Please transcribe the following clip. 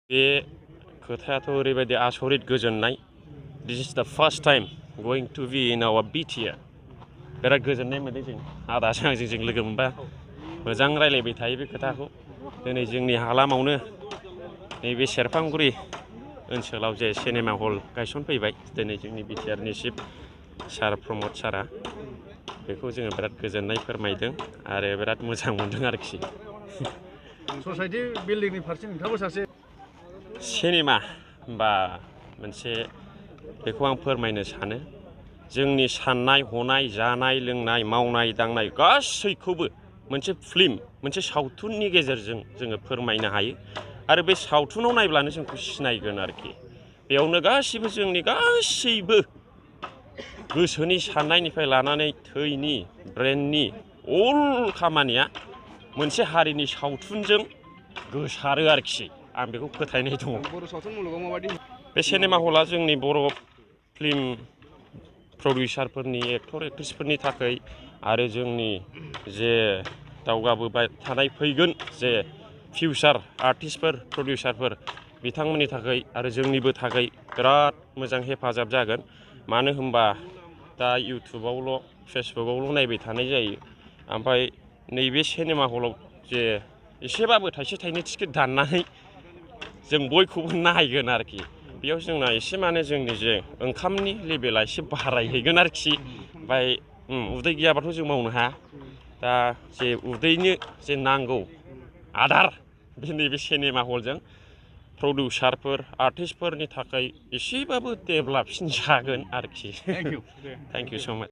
बे खोथायाथ' ओरैबायदि आसरित गोजोननाय। This is the first time going to be in our BTR. बिराद गोजोननाय मोनदों जों आदाजों आंजों जों लोगो मोनबा मोजां रायलायबाय थायो बे खोथाखौ। दिनै जोंनि हालामावनो नैबे सेरफांगुरि ओनसोलाव जे सिनेमा हल गायसनफैबाय दिनै जोंनि बिटिआरनि चिफ सार प्रमद सारा बेखौ जोङो बिराद गोजोननाय फोरमायदों आरो बिराद मोजां मोनदों आरोखि। ससाइटि बिल्डिंनि फारसे नोंथाङाबो सासे सिनेमा बा मोनसे बेखौ आं फोरमायनो सानो जोंनि साननाय हनाय जानाय लोंनाय मावनाय दांनाय गासैखौबो मोनसे फिल्म मोनसे सावथुननि गेजेरजों जोङो फोरमायनो हायो आरो बे सावथुनाव नायब्लानो जोंखौ सिनायगोन आरोखि। बेयावनो गासिबो जोंनि गासैबो गोसोनि साननायनिफ्राय लानानै थैनि ब्रेननि अल खामानिया मोनसे हारिनि सावथुनजों गोसारो आरोखि। आं बेखौ फोथायनाय दङ। बर' सावथुन मुलुगाव माबायदि बे सिनेमा हला जोंनि बर' फिल्म प्रडिउसारफोरनि एक्टर एक्ट्रिसफोरनि थाखाय आरो जोंनि जे दावगाबोबाय थानाय फैगोन जे फिउचार आर्टिस्टफोर प्रडिउसारफोर बिथांमोननि थाखाय आरो जोंनिबो थाखाय बिराद मोजां हेफाजाब जागोन। मानो होनबा दा इउटुबावल' फेसबुकआवल' नायबाय थानाय जायो ओमफ्राय नैबे सिनेमा हलाव जे एसेबाबो थाइसे थाइनै टिकेट दाननानै जों बयखौबो नायगोन आरोखि। बेयाव जोंना एसे माने जोंनि जे ओंखामनि लेभेला एसे बारायहैगोन आरोखि। ओमफ्राय उदै गैयाबाथ' जों मावनो हाया। दा जे उदैनो जे नांगौ आदार बे नैबे सिनेमा हलजों प्रडिउसारफोर आर्टिस्टफोरनि थाखाय एसेबाबो डेभेलपसिन जागोन आरोखि। थेंक इउ स' माच।